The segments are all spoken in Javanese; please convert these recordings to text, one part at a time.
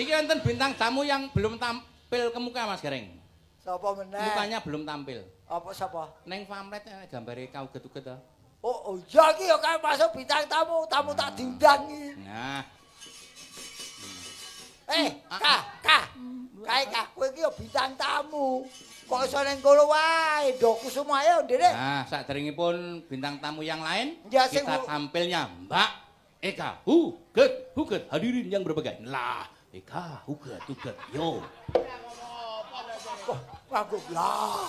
Niki wonten bintang tamu yang belum tampil ke muka, Mas Gareng. Sapa meneh? Mukanya belum tampil. Apa sapa? Neng pamlet gambare kauget-uget to. Oh, iya iki ya kae masuk bintang tamu, tamu tak diundang iki. Nah. Kak. Kae Kak, kowe iki ya bintang tamu. Kok iso ning kono wae, ndokku semua ayo ndene. Nah, saderengipun bintang tamu yang lain, ya, sing kita tampilnya Mbak Eka Huget, Huget hadirin yang berbagai. Lah, Eka Huget, Huget, yo. Wah, nganggo lah.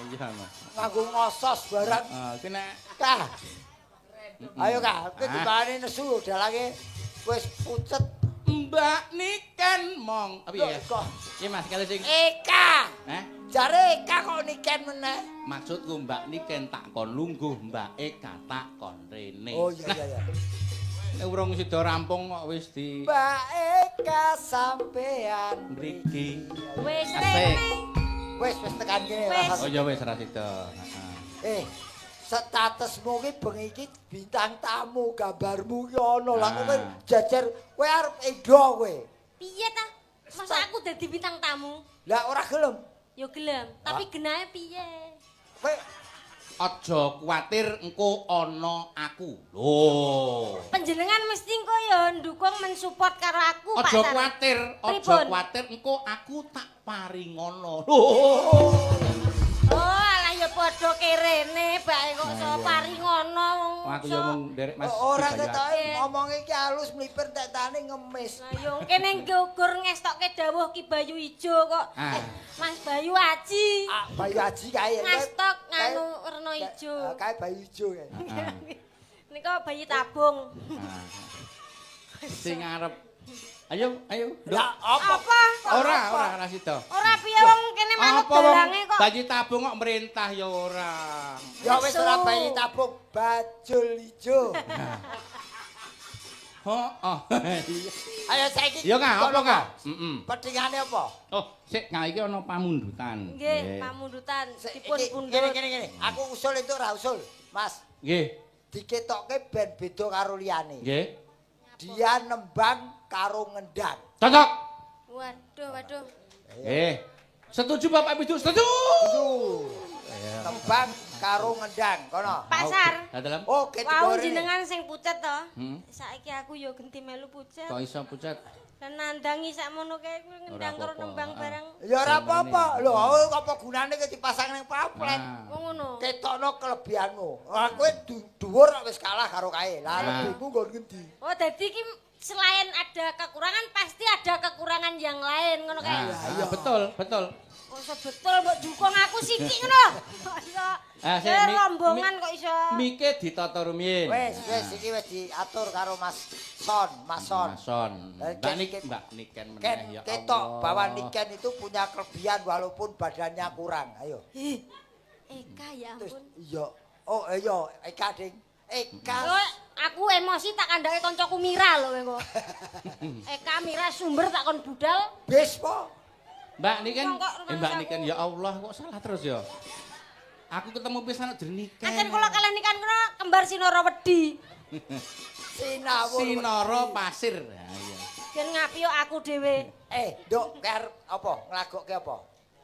Iya, Mas. Nganggo ngosos barang. Heeh, iki nek Kak. Ayo Kak, kowe dibane nesu dalange wis pucet. Mbak Niken mong. Apa ya? Kok Iya Mas, kalau sing Eka. Eh? Jare Eka kok Niken meneh. Maksudku Mbak Niken tak kon lungguh, Mbak Eka tak kon rene. Oh iya iya iya. Nek urung sida rampung kok wis di Mbak Eka sampean mriki. Wis Asik. rene. Wis wis tekan kene Wis. Oh ya wis ra sida. Heeh. Statusmu ki bengi iki bintang tamu, gambarmu ki ana. Lah Ah. kowe jejer kowe arep endo kowe. Piye ta? Masa aku dadi bintang tamu? Lah ora gelem. Ya gelem, tapi genahe piye? Kowe Aja kuwatir engko ana aku. Lho. Panjenengan mesti engko ya ndukung mensupport karo aku, Pak. Aja kuwatir, aja Pripun? kuwatir engko aku tak paringono. Lho. Oh, alah ya padha kerene, bae kok iso paringono wong. Aku ya mung nderek Mas. ora Bayu. ketoke ngomong iki halus mlipir tetane ngemis. Lah yo kene nggugur ngestokke dawuh Ki Bayu Ijo kok. Ah. Mas Bayu Aji. Ah, Bayu Aji kae. Ngestok nganu werna ijo. Kae Bayu ijo kae. Heeh. Nika bayi tabung. Ah. Sing arep. Ayo, ayo. Nduk. Lah apa? Apa? Ora, ora ora sida. Ora piye wong kene manut Apa wong dalange kok. bayi tabung kok merintah ya ora. Ya wis ora bayi tabung, bajul ijo. Heeh. Ayo saiki. Ya Kak, apa Kak? Heeh. Petingane apa? Oh, sik Kak iki ana pamundutan. Nggih, pamundutan dipun pundhut. Ngene ngene ngene. Aku usul itu ora usul, Mas. Nggih. Diketokke ben beda karo liyane. Nggih. Dia nembang karo ngendang. Cocok. Waduh, waduh. Nggih. Setuju Bapak Ibu? Setuju. Setuju. Nembang karo ngendang, kono. Pak Sar. Lah dalam Oh, ke Wau jenengan sing pucet to. Hmm. Saiki aku ya genti melu pucet. Kok iso pucet? Lah nandangi sakmono kae kuwi ngendang Ora karo apa-apa. nembang barang. Ya ora apa-apa. Lho, apa gunane ki dipasang ning pamflet? Ah. Wong ngono. Ketokno kelebihanmu. Ora kowe dhuwur wis kalah karo kae. Lah Ah. lebihmu nggon ngendi? Oh, dadi iki selain ada kekurangan pasti ada kekurangan yang lain ngono kae. Ah, ah, betul, betul. Kok iso betul mbok dukung aku siki ngono. Kok iso. Ah, sik, rombongan kok iso. Mike ditata rumiyin. Wis, wis iki wis diatur karo Mas Son, Mas Son. Mas Son. Lah, Mbak Nik, Mbak Niken meneh Ken, ya ketok Allah. bahwa Niken itu punya kelebihan walaupun badannya kurang. Ayo. Ih, Eka ya Terus ampun. iya. Oh, iya, Eka ding. Eka. Oh, aku emosi tak kandhake kancaku Mira lho kowe kok. Eka Mira sumber tak kon budal. Bis po. Mbak Niken, Wong kok Mbak rumangsaku. Niken ya Allah kok salah terus ya. Aku ketemu pisan kok jeneng Niken. Ancen kula kalih nikan kula kembar Sinara Wedi. Sinawur. Sinara Pasir. Ha iya. Ben ngapi yo aku dhewe. Eh, Nduk, kowe arep apa? Nglagokke apa?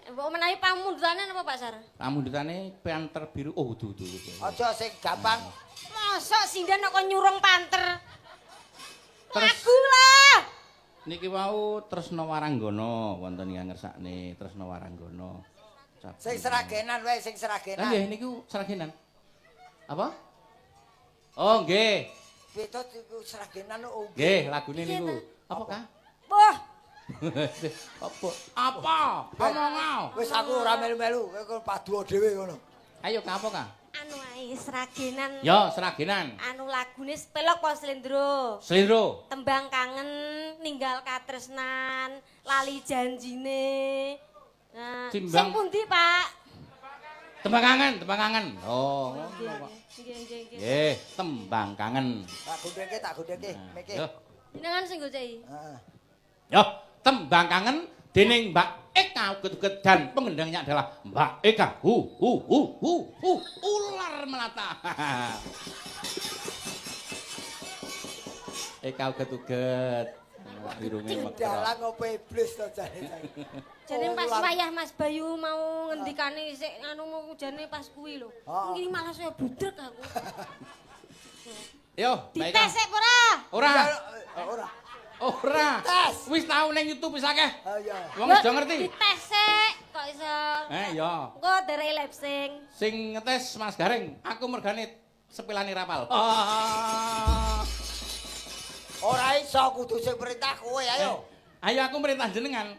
Mbok menawi pamundutane napa Pak Sar? Pamundutane panter biru. Oh, dudu dudu. Aja sing gampang. Mosok sinden kok nyurung panter. Terus- Lagu lah. Niki wau Tresna Waranggana wonten ingkang ngersakne Tresna Waranggana. Sing seragenan wae, sing Lah seragenan. nggih niku seragenan. Apa? Oh nggih. Beda iku seragenan oh. Nggih, lagune Piye niku. ta? Apa Kak? Wah, Apa? Apa? Omong. Wis aku ora melu-melu, kowe paduo dhewe ngono. Ayo Kak apa Kak? anu ae seragenan. Yo seragenan. Anu lagune pelok apa slendro? Slendro. Tembang kangen, ninggal katresnan, lali janjine. Nah, Timbang- sing pundi, Pak? Tembang kangen, tembang kangen. Oh, ngono Nggih, kok. nggih, nggih, nggih. Nggih, tembang kangen. Tak gondheke, tak gondheke, Nah, meke. Yo. Jenengan sing goceki. Heeh. Yo, tembang kangen dening Mbak Eka Uget-uget dan pengendangnya adalah Mbak Eka. Hu hu hu hu hu ular melata. Eka Uget-uget. Irunge mekrok. Dalang opo iblis to jane. Jane pas wayah Mas Bayu mau ngendikane sik anu mau jane pas kuwi lho. Heeh. Iki malah saya budrek aku. Yo, Mbak Eka. Dites sik ora? Ora. Ora. Ora. Tes. Wis tau ning YouTube wis akeh. Iya. Wong wis do ngerti. Dites sik kok iso. Iya. Engko derek lip sync. Sing ngetes Mas Gareng, aku mergane sepilane rapal. Ora iso kudu sing perintah kowe ayo. Ayo aku merintah jenengan.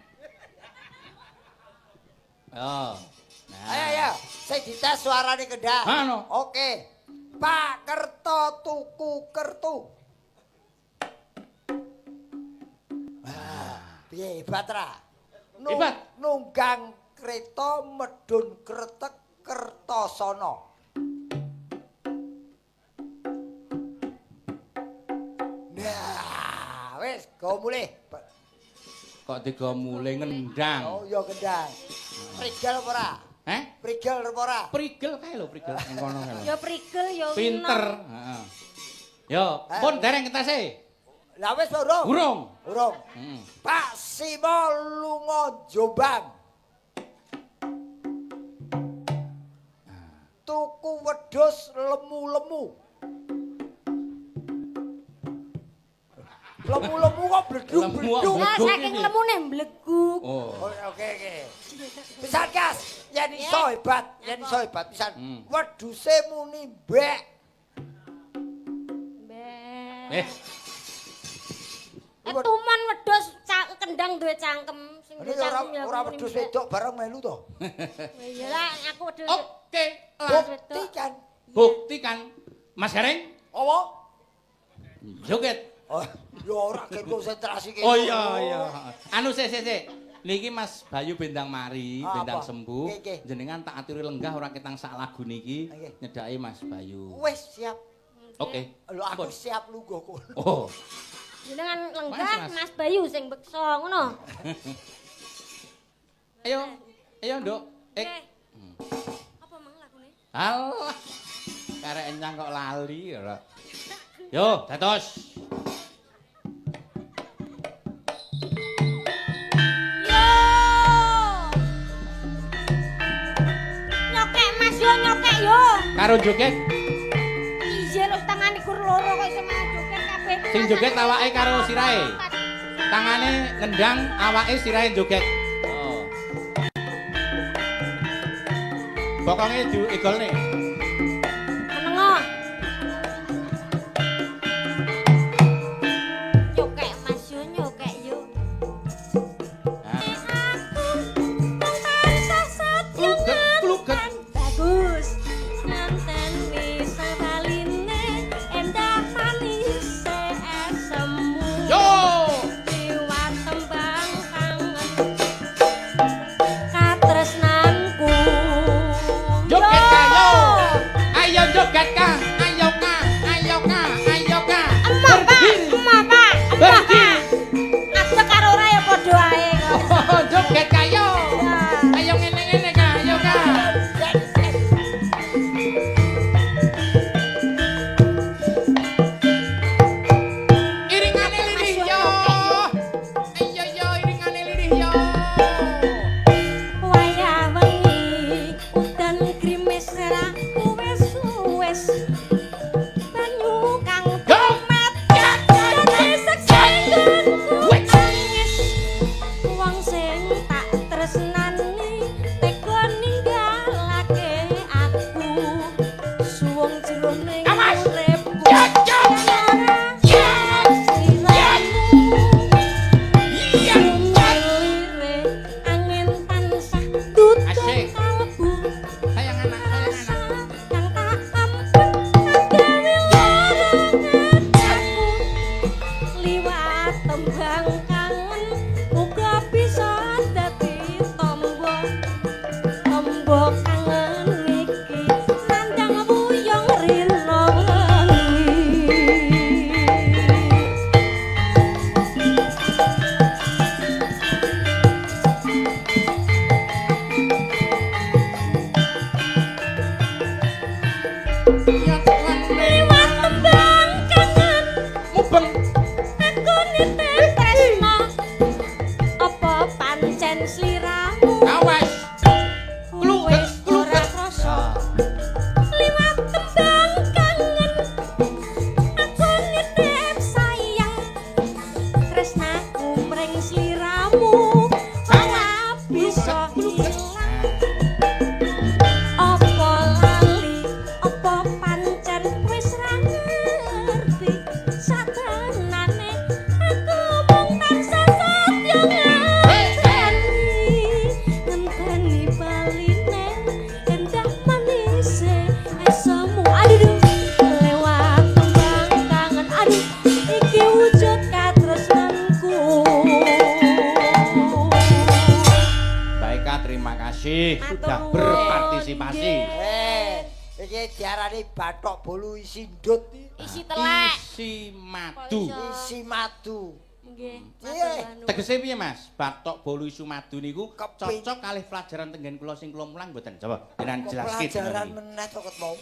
Oh. Nah. Ayo ayo, sing dites suarane kendang. Ha, no. Oke. Pak Kerto tuku kertu. Ah, piye hebat ra? Hebat. Nunggang kereta medhun kretek Kertosono. Nah, wis go mulih. Kok tiga mulai ngendang. Oh iya kendang. Prigel apa ora? Heh? Prigel apa ora? Prigel kae lho, prigel ning kono kae lho. Ya prigel ya Pinter, heeh. Yo, pun dereng ngetese. Lah wis urung? Urung. Urung. Heeh. Pak Simo lunga Jombang. Tuku wedhus lemu-lemu. Lemu-lemu kok bleduk-bleduk. Lah saking lemune mbleguk. Oh. Oke oke. Pisan gas, yen iso hebat, yen iso hebat pisan. Wedhuse muni mbek. Mbek. Eh, Tuman wedhus kendang duwe cangkem sing duwe Ini ora cangkem ya ora muni wedhus mbek. wedok bareng melu to. Iya lah aku wedhus. oke lah. Buktikan. Buktikan. Mas Gareng, Apa? joget. Oh, ya ora ke konsentrasi ke. Oh iya iya. Anu sik sik sik. Niki Mas Bayu bendang mari, Ah, bendang apa? sembuh. Nggih, nggih. Jenengan tak aturi lenggah ora ketang sak lagu niki Nggih. nyedaki Mas Bayu. Wis siap. Oke. Lho aku Ampun. siap lungguh kono. Oh. Jenengan lenggah Mas, Mas. Mas Bayu sing beksa ngono. Ayo. Ayo, Nduk. Eh. Oke. Apa mang lagune? Alah. Karek enyang kok lali ora. Yo, dados. Yo. Nyokek Mas yo nyokek yo. Karo joget, Iya lho tangane gur loro kok iso malah joget kabeh. sing joget awake karo sirahe. Tangane ngendang, awake sirahe joget. Oh. Bokonge diigolne. Menengo. Nyokek Mas yo nyokek yo. Nah. Aku tansah setya Kluget, kluget. Bagus. Ngenteni sabaline endah manis esemu. Yo. Liwat tembang kangen katresnanku. Joget kayo. Diarani bathok bolu isi ndut. Isi telek. Isi madu. Isi madu. Nggih. Tegese piye, Mas? Bathok bolu isu madu niku cocok kalih pelajaran tenggen kula sing kula mulang mboten? Coba jenengan jelaske. Pelajaran meneh to ket mau.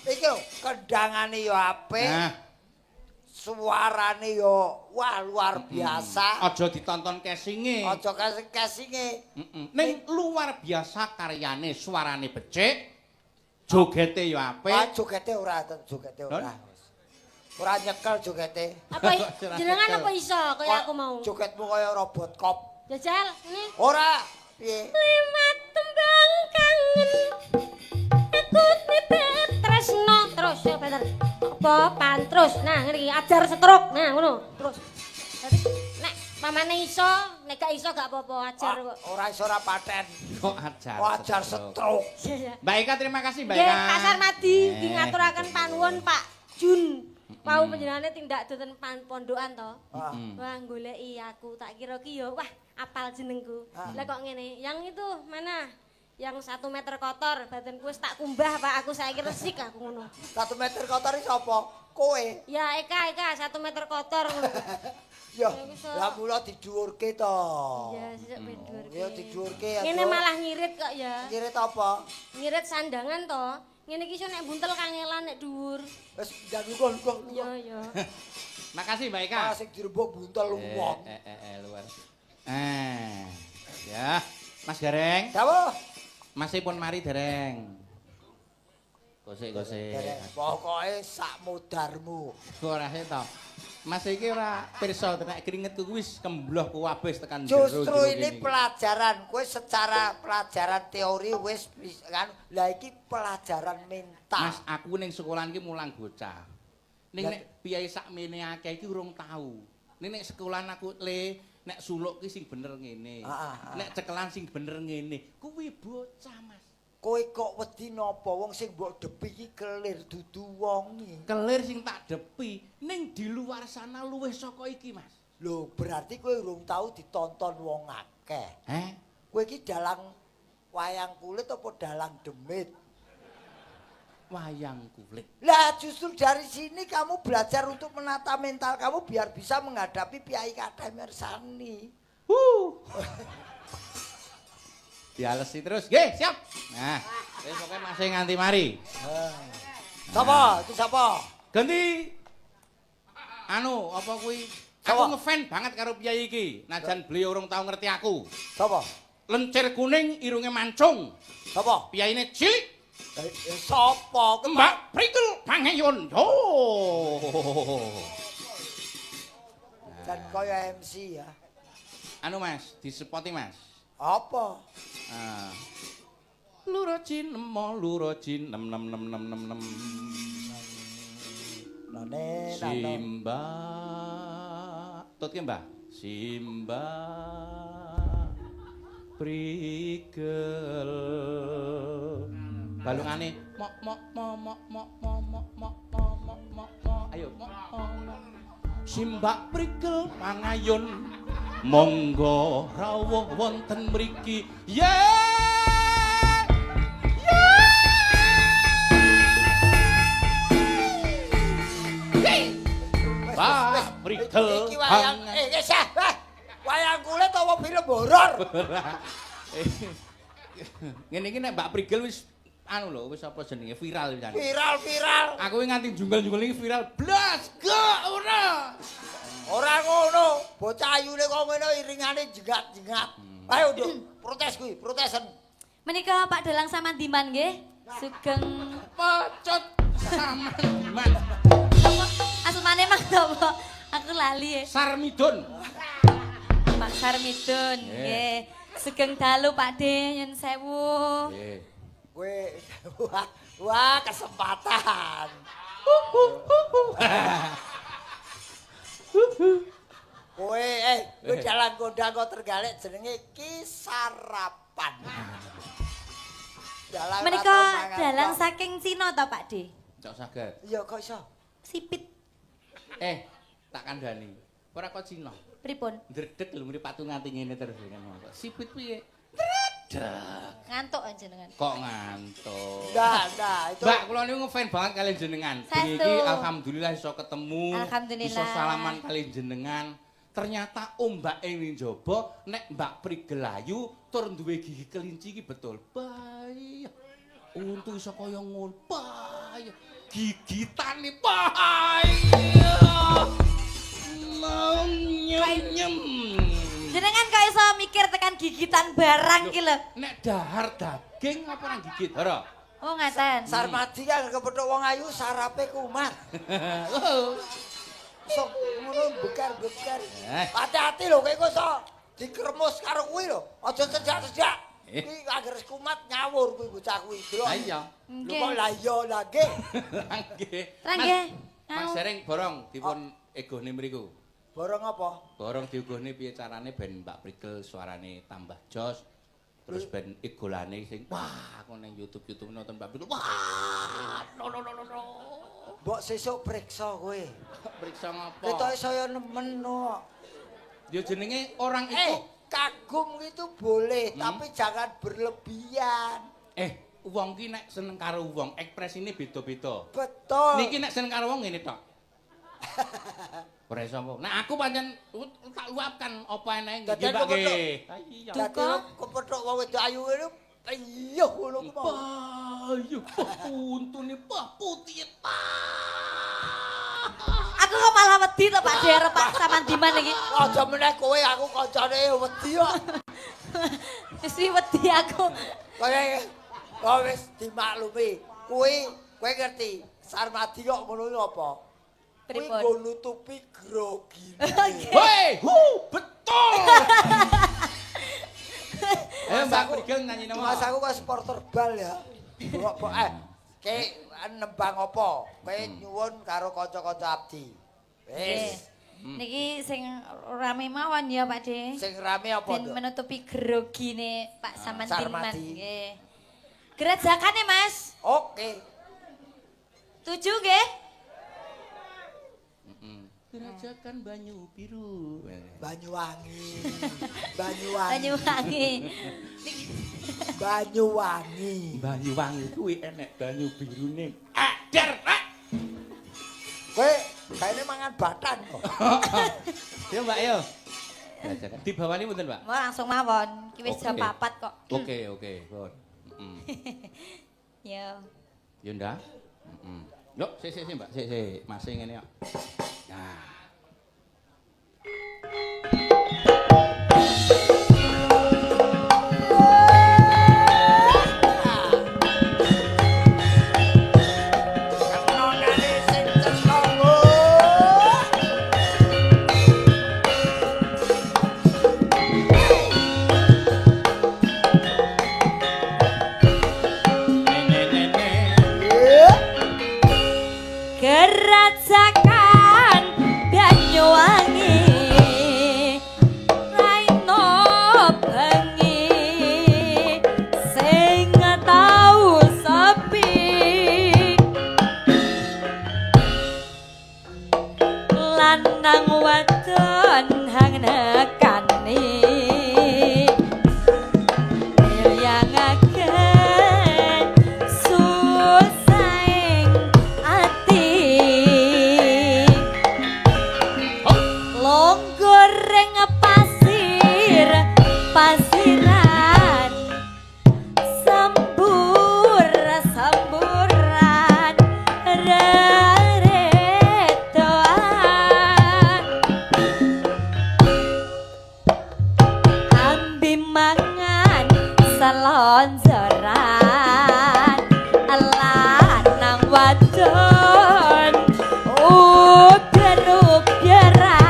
Iki lho, kendangane ya apik. Nah. Suarane ya wah luar biasa. Aja ditonton casinge. Aja casinge. Ning luar biasa karyane, suarane becik. Jogete ya apik. Ah, jogete ora, jogete ora. Ora nyekel jogete. Apa jenengan apa iso kaya aku mau? Jogetmu kaya robot cop. Jajal ngene. Ora, piye? Limat tembang kangen. Aku titip tresno terus ya bener. Apa pantrus. Nah, ngene iki ajar stroke. Nah, ngono. Terus. Dadi nek pamane iso, nek gak iso gak apa-apa, ajar kok. Ora iso ora paten. Kok ajar. Kok ajar stroke. Mbak Eka terima kasih Mbak Eka. Nggih, Pak Sarmadi nggih ngaturaken panuwun Pak Jun. Wau panjenengane tindak dhateng pondokan to. Wah, goleki aku tak kira ki ya wah apal jenengku. Lah kok ngene. Yang itu mana? Yang 1 meter kotor, badanku wis tak kumbah Pak, aku saiki resik aku ngono. 1 meter kotor iki sapa? Kowe. Ya Eka, Eka 1 meter kotor ngono. Ya, lah mula didhuwurke to. Iya, sesuk ben dhuwurke. Ya didhuwurke ya. Ngene malah ngirit kok ya. Ngirit apa? Ngirit sandangan to. Ngene iki iso nek buntel kangelan nek dhuwur. Wis njaluk kok. Iya, iya. Makasih Mbak Eka. Sing dirembuk buntel wong. Luar. Ya, Mas Gareng. Dawuh. Masih pun mari dereng. Gosek-gosek. Pokoke sak modarmu. Ora to. Mas iki ora pirsa nek keringetku wis kembloh kuwabeh tekan jero. Justru ini pelajaran kowe secara pelajaran teori wis kan. Lah iki pelajaran mental. Mas aku ning sekolahan iki mulang bocah. Ning nek piyai sakmene akeh iki urung tau. Ning nek sekolahan aku le nek suluk ki sing bener ngene. Nek cekelan sing bener ngene. Kuwi bocah, Mas. Kowe kok wedi napa wong sing mbok depi iki kelir dudu wonge. Kelir sing tak depi ning di luar sana luwih saka iki, Mas. Lho, berarti kowe urung tau ditonton wong akeh. Heh? Kowe iki dalang wayang kulit apa dalang demit? Wayang kulit. Lah justru dari sini kamu belajar untuk menata mental kamu biar bisa menghadapi piyai kathah mirsani. Dialesi terus. Nggih, siap. Nah, wis pokoke masih nganti mari. Sapa? Itu sapa? Ganti anu apa kuwi? Aku ngefan banget karo piyai iki. Najan beliau urung tau ngerti aku. Sapa? Lencir kuning, irunge mancung. Sapa? Piyaine cilik. Sapa? Mbak Prigel Pangeyun. Yo. Jan kaya MC ya. Anu Mas, disepoti Mas. Apa? Loro cinem, loro cinem, nem nem nem nem nem. Nane nane. Simba. Tutke Mbah. Simba Prigel. Balungane mok mok mok mok mok mok mok mok mok mok mok. Ayo mok mok. Simbak Prigel Pangayun monggo rawuh wonten mriki. Ye. Ye. Mbak Prigel iki wayang wayang kulit apa film horor? Ngene iki nek Mbak Prigel wis anu lho, wis apa jenenge viral pisan. Viral-viral. Aku nganti jungkel-jungkel iki viral blas gak ora. Ora ngono, bocah ayune kok ngene iringane jengat-jengat. Ayo nduk, protes kuwi, protesen. Menika Pak Dalang Samandiman nggih. Sugeng pecut Samandiman. Asmane mang napa? Aku lali. Sarmidun. Pak Sarmidun nggih. Sugeng dalu Pak De nyun sewu. Nggih. Kowe wah, wah kesempatan. Kowe kowe dalang kondang kok Trenggalek jenenge Ki Sarapan. Dalang menika dalang saking Cina ta Pak De? Cok saged. Iya kok iso? Sipit. Tak kandhani. Ora kok Cina. Pripun? Ndredeg lho mripatku nganti ngene terus. Sipit piye? Ndredeg. Deg. Ngantuk jenengan. Kok ngantuk. Ndak, itu. Mbak, kula niku ngefan banget kalian jenengan. Bengi iki alhamdulillah iso ketemu, Alhamdulillah. iso salaman kalian jenengan. Ternyata ombake ning njaba nek Mbak Prigel ayu tur duwe gigi kelinci iki betul. Bae. Untu iso kaya ngono. Bae. Gigitane bae. Nyem. Jenengan kok iso mikir tekan gigitan barang ki lho. Nek dahar daging apa ora gigit, Hara? Oh, ngaten. Sarmadi kan kepethuk wong ayu sarape kumat. Sok ngono bekar-bekar. Hati-hati lho kowe iso dikremus karo kuwi lho. Aja sejak-sejak. Kuwi anggere kumat ngawur kuwi bocah kuwi. Lah iya. Lho kok lah iya lah nggih. Nggih. Nggih. Mas Dereng borong dipun egohne mriku. Borong apa? Borong diuguhne piye carane ben Mbak Prigel suarane tambah jos. Terus ben igolane sing wah aku ning YouTube nonton Mbak Prigel. Wah, no. Mbok sesuk priksa kowe. Priksa ngapa? Ketoke saya nemen no. Ya jenenge orang itu kagum itu boleh, tapi jangan berlebihan. Wong ki nek seneng karo wong, ekspresine beda-beda. Betul. Niki nek seneng karo wong ngene tok. Ora iso apa. Nek aku pancen tak luapkan apa enake nggih Mbak nggih. Iya. Dadi kepethuk wong wedok ayu ngono, iya ngono ku mau. Ayu, untune pah putih pah. Aku kok malah wedi to Pak Der, Pak Samandiman iki. Aja meneh kowe aku kancane wedi kok. Wis wedi aku. Kowe kok wis dimaklumi. Kuwi kowe ngerti Sarmadi kok ngono apa? Kuwi nggo nutupi grogi. Hei, hu, betul. Mbak Prigel nyanyi nama. Mas aku kok supporter bal ya. Kok ke nembang apa? Kowe nyuwun karo kanca-kanca abdi. Wis. Niki sing rame mawon ya Pak De. Sing rame apa, Ben menutupi grogine Pak Samandiman. Nggih. Gerajakane Mas. Oke. 7 nggih. Gerajakan banyu biru. Banyuwangi. Banyuwangi. Banyuwangi. Banyuwangi. Banyuwangi kuwi enek banyu birune. Der. Kowe kayaknya mangan batan kok. Yo Mbak yo. Gerajakan. Dibawani mboten, Mbak? Mau langsung mawon. Ki wis jam 4 kok. Oke, oke, pun. Heeh. Yo. Yo ndak. Heeh. Yo, sik sik Mbak, sik sik. Mase ngene kok. Nah. Gerajakan Banyuwangi raino bengi sing tau sepi lanang wadon hang nekani milyangaken susaing ati longgoreng pasir pasiran sembur semburan reredoan ambi mangan selonjoran lanang wadon uber-uberan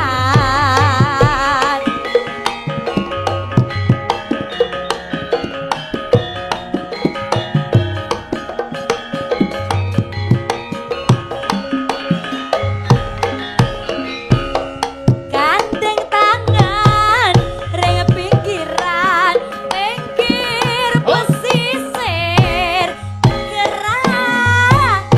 gandeng tangan ring pinggiran pinggir pesisir gerajakan.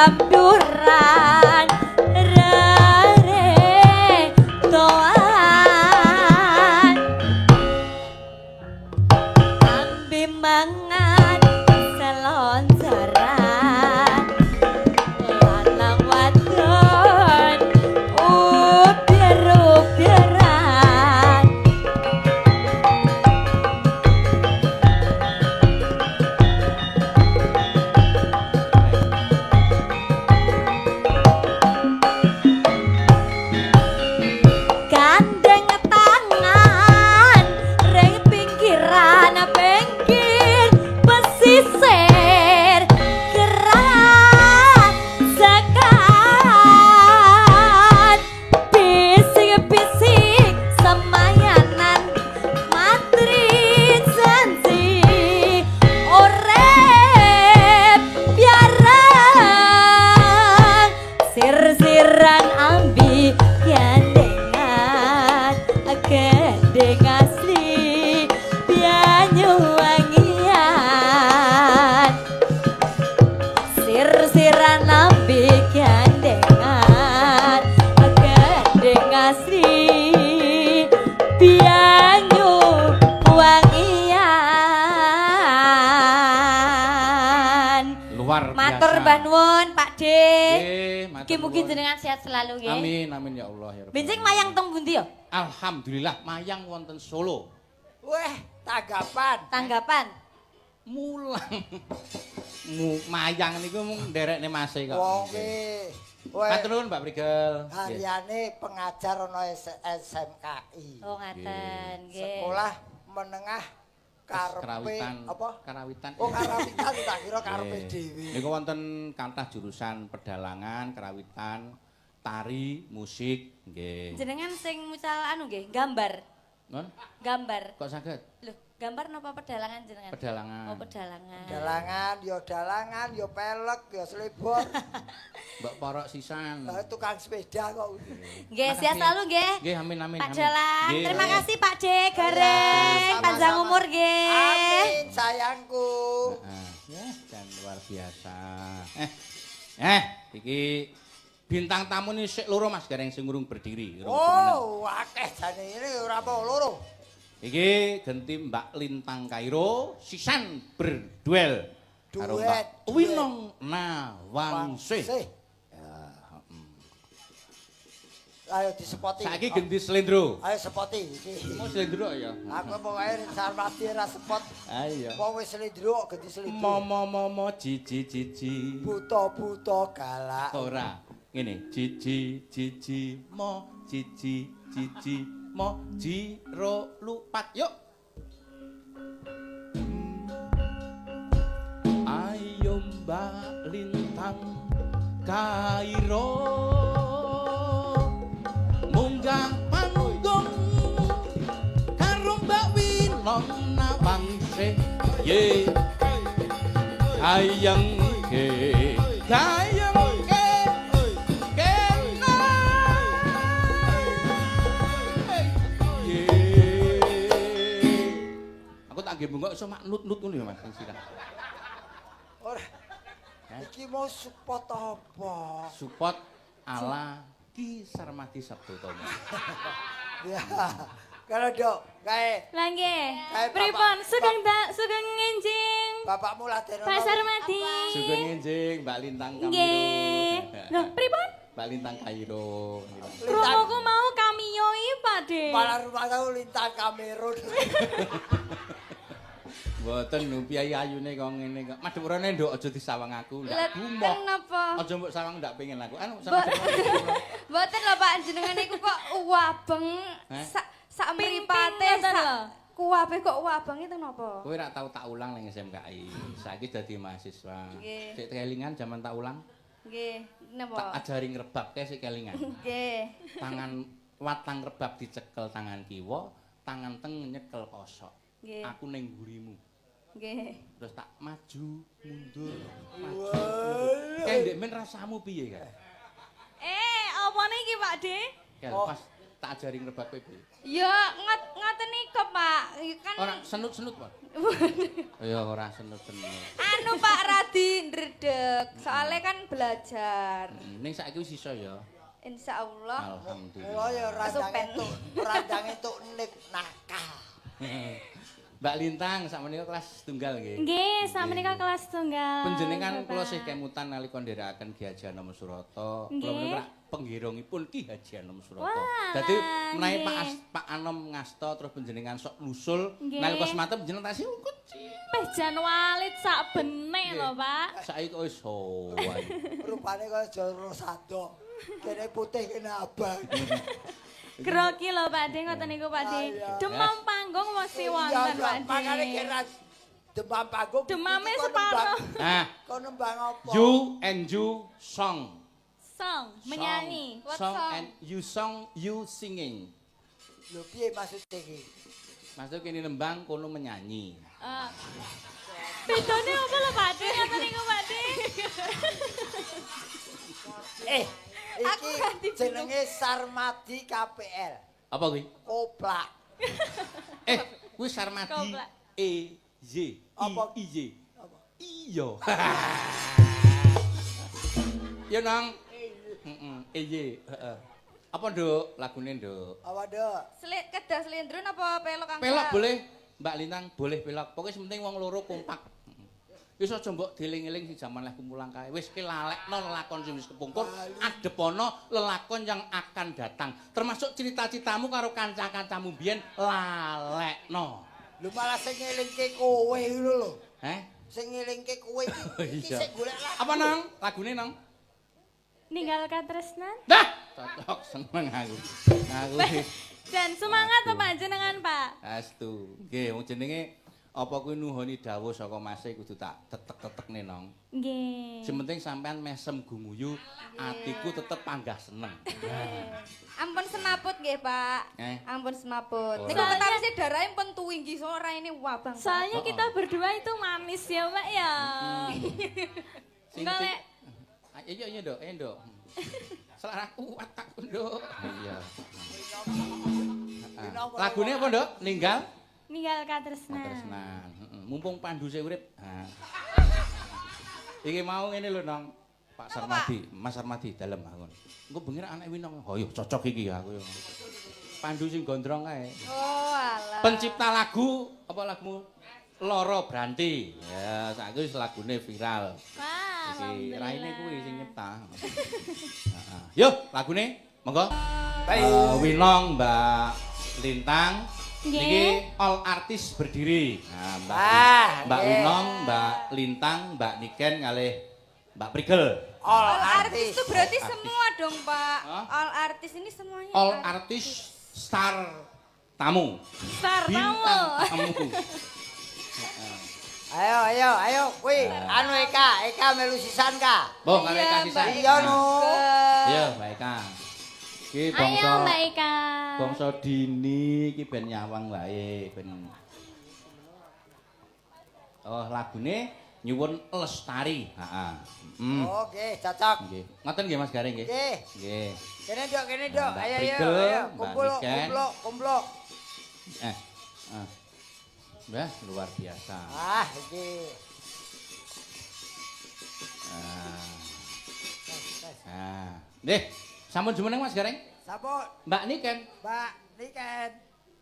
samduran rare toan ambi mangan selonjoran lanang wadon ubier-ubieran gandeng tangan ring pinggiran pinggir pesisir gerasakan bisik-bisik semayanan matri janji orep biaran sir-siran ambi gandengan gendeng asli Banyuwangian sir-siran ambi gandengan gendeng asli Banyuwangian. Luar biasa. Matur mbah nuwun Pak D. Nggih, matur Mugi-mugi nuwun. jenengan sehat selalu nggih. Amin amin ya Allah ya Rabbal Benjing alamin. mayang teng pundi ya? Alhamdulillah mayang wonten Solo. Weh, tanggapan. Tanggapan. Mulang. Mayang niku mung nderekne mase kok. Wong ki. Weh, Matur nuwun Mbak Prigel. Nggih. hariane pengajar ana SMKI. Oh ngaten nggih. Sekolah menengah karepe Karawitan. apa? Karawitan. Oh, karawitan tak kira karepe dhewe. Niku wonten kathah jurusan pedalangan, karawitan, tari, musik, nggih. Jenengan sing mucal anu nggih, gambar. Non? Gambar. Kok saged? Loh, gambar napa pedalangan jenengan? Pedalangan. Oh, pedalangan. Dalangan, ya dalangan, ya pelek, ya selebor. Mbak porok sisan. Lah, tukang sepeda kok. Nggih, sehat selalu nggih. Nggih, amin amin. Pak amin. Dalang, Nggih. terima kasih Pak D Gareng, Sama-sama. panjang umur nggih. Amin sayangku. Heeh. Ya, dan luar biasa. Iki bintang tamu ini sik loro Mas Gareng sing urung berdiri, urung jumeneng. Oh, akeh jane ini ora apa loro. Iki genti Mbak Lintang Kairo sisan berduel karo Duet, Mbak Winong Nawangsih. Sih. Ayo disepoti. Saiki genti Slendro. Ayo sepoti iki. Mau Slendro ya? Aku pokoke Sarmadi ora sepot. Ayo. Wong wis slendro kok genti slendro. Mo mo mo mo ji ji ji ji. Buta-buta galak. Ora. Ngene, ji ji ji ji mo ji ji ji ji mo ji ro lupat. Yuk. Ayo Mbak Lintang Kairo munggah panggung karo Mbak Winong Nawangsih. Ye. Ayang ke gayeng ke kena. Ye. Aku tak nggih bengok iso maknut-nut ngono ya Mas sing sirah. Ora. Iki mau support apa? Support ala Ki Sarmadi Sabdo Tomo. Ya. Kalau Dok, kae Lah nggih. Kae Pripun sugeng sugeng enjing. bapakmu laden Pak Sarmadi. Sugeng enjing Mbak Lintang Kairo. Nggih. Loh, pripun? Mbak Lintang Kairo. Lintang Krunguku mau kamiyo iki, Pak De. malah rumah tau lintang Kamerun. Mboten lho piyayi ayune kok ngene kok. Madhep rene nduk aja disawang aku, ndak Lha gumoh. napa? Aja mbok sawang ndak pengen aku. Anu sama Mboten lho Pak jenengan niku kok uabeng Heh? sak sak Ping-ping mripate ngoten sak lho. kuwabe kok uabeng itu napa? Kowe rak tau tak ulang ning SMKI. Saiki dadi mahasiswa. Nggih. Sik kelingan jaman tak ulang, Nggih, tak napa? ajari ngrebab kae sik kelingan. Nggih. Tangan watang rebab dicekel tangan kiwa, tangan tengen nyekel kosok. Nggih. Aku ning mburimu. Nggih. Terus tak maju, mundur, maju, mundur. Kayak ndek men rasamu piye kan? Apa niki Pak De? Kel, Oh. pas tak ajari ngrebab kowe piye? Ya ngot ngoten niku, Pak. Kan Ora senut-senut, Pak. Ya ora senut-senut. Anu Pak radi ndredeg. Soalnya kan belajar. Ning saiki wis iso ya. Insyaallah. Alhamdulillah. Mula ya randang entuk nik nakal. Mbak Lintang sakmenika kelas tunggal nggih. Nggih, sakmenika kelas tunggal. Panjenengan kula sih kemutan nalika nderekaken Ki Haji Anom Surata. Kula menika penggirongipun Ki Haji Anom Surata. Dadi menawi Pak Anom ngasta terus panjenengan sok nusul nalika semanten panjenengan tasih kecil. Peh jan walit sak benek lho, Pak. Saiki kok wis wae. Rupane kaya Joro Sado. Kene putih kene abang. Grogi lho Pak De ngoten niku Pak De. Demam panggung mesti wonten Pak De. Makane kira demam panggung. Demame separo. Nah, kon nembang apa? You and you song. Song, menyanyi. Song and you song, you singing. Lho piye maksud iki? Maksudnya kene nembang kono menyanyi. Bedone apa lho Pak De ngoten niku Pak De? Iki jenenge Sarmadi KPL. Apa kuwi? Koplak. Kuwi Sarmadi E Y. Apa? I Y. Apa? Iya. Ya nang. Heeh, E Y, heeh. Apa Nduk lagune Nduk? Apa Nduk? Kedah slendro napa pelok Kang? Pelok boleh, Mbak Lintang boleh pelok. Pokoke sing penting wong loro kompak. Wis aja mbok dieling-eling sing jaman leh kumulang kae. Wis ki lalekno lelakon sing wis kepungkur, adepono lelakon yang akan datang. Termasuk cita-citamu karo kanca-kancamu biyen lalekno. Lho malah sing ngelingke kowe ngono lho. Heh? Sing ngelingke kowe iki iki sing golek lagu. Apa nang? Lagune nang? Ninggal katresnan. Dah, cocok seneng aku. Aku. Dan semangat to panjenengan, Pak. Astu. Nggih, wong jenenge apa kuwi nuhoni dawuh saka mase kudu tak tetek-tetekne nong. Nggih. Sing penting sampean mesem gumuyu, atiku tetep panggah seneng. Ampun semaput nggih, Pak. Ampun semaput. Niku ketawise darahe pun tuwinggi so raine wabang. Soalnya kita berdua itu manis ya, Pak ya. Sing iya iya Nduk, ayo Nduk. Selera kuat aku, Nduk. Iya. Lagune apa, Nduk? Ninggal? Ninggal katresnan. Katresnan. Heeh. Mumpung Pandu sing urip. Ha. Iki mau ngene lho, Nong. Pak Sarmadi, Mas Sarmadi dalem aku. Engko bengi anake Winong. Oh iya cocok iki aku yo. Pandu sing gondrong kae. Oh alah. Pencipta lagu apa lagumu? Loro Branti. Ya, saiki wis lagune viral. Wah, iki raine kuwi sing nyipta. Heeh. Yo, lagune monggo. Winong, Mbak Lintang. Niki all artis berdiri. Nah, Mbak Winong, Mbak Lintang, Mbak Niken kalih Mbak Prigel. All artis itu berarti semua dong, Pak. Huh? All artis ini semuanya. All artis star tamu. Star tamu. Tamu. Ayo ayo ayo kuwi anu Eka, Eka melu sisan ka. Mbok karo Eka sisan. Iya no. Iya, Mbak Eka. Iki bangsa. Ayo Mbak Eka. Bangsa dini iki ben nyawang wae ben. Oh, lagune nyuwun lestari. Heeh. Oke, cocok. Nggih. Ngoten nggih Mas Gareng nggih. Nggih. Nggih. Kene Nduk, kene Nduk. Ayo ayo ayo kumpul kumpul kumpul. Wah, luar biasa. Ah, iki. Ah. Nggih, sampun jumeneng Mas Gareng? Sampun. Mbak Niken. Mbak Niken.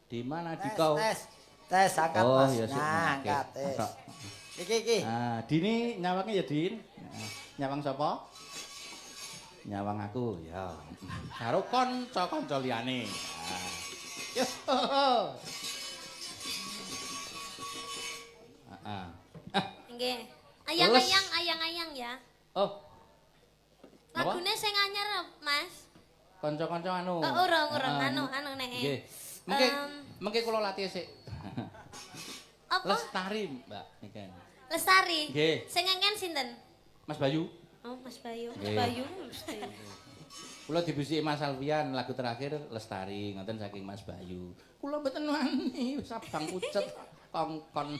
Di mana di kau? Tes. Tes angkat Mas. Oh, ya nah, angkat tes. Iki iki. Ah, Dini nyawangnya ya, Din. Nyawang sapa? Nyawang aku, ya. Karo kanca-kanca liyane. Yo. Nggih. Ayang-ayang, ayang-ayang ya. Oh. Lagune sing anyar, Mas. Kanca-kanca anu. Oh, urung-urung anu nek. Nggih. Mengke kula latih sik. Apa? Lestari, Mbak Niken. Lestari. Nggih. Sing ngengken sinten? Mas Bayu. Oh, Mas Bayu. Mas Bayu mesti. Kula dibisiki Mas Alfian lagu terakhir Lestari ngoten saking Mas Bayu. Kula mboten wani wis abang pucet kongkon.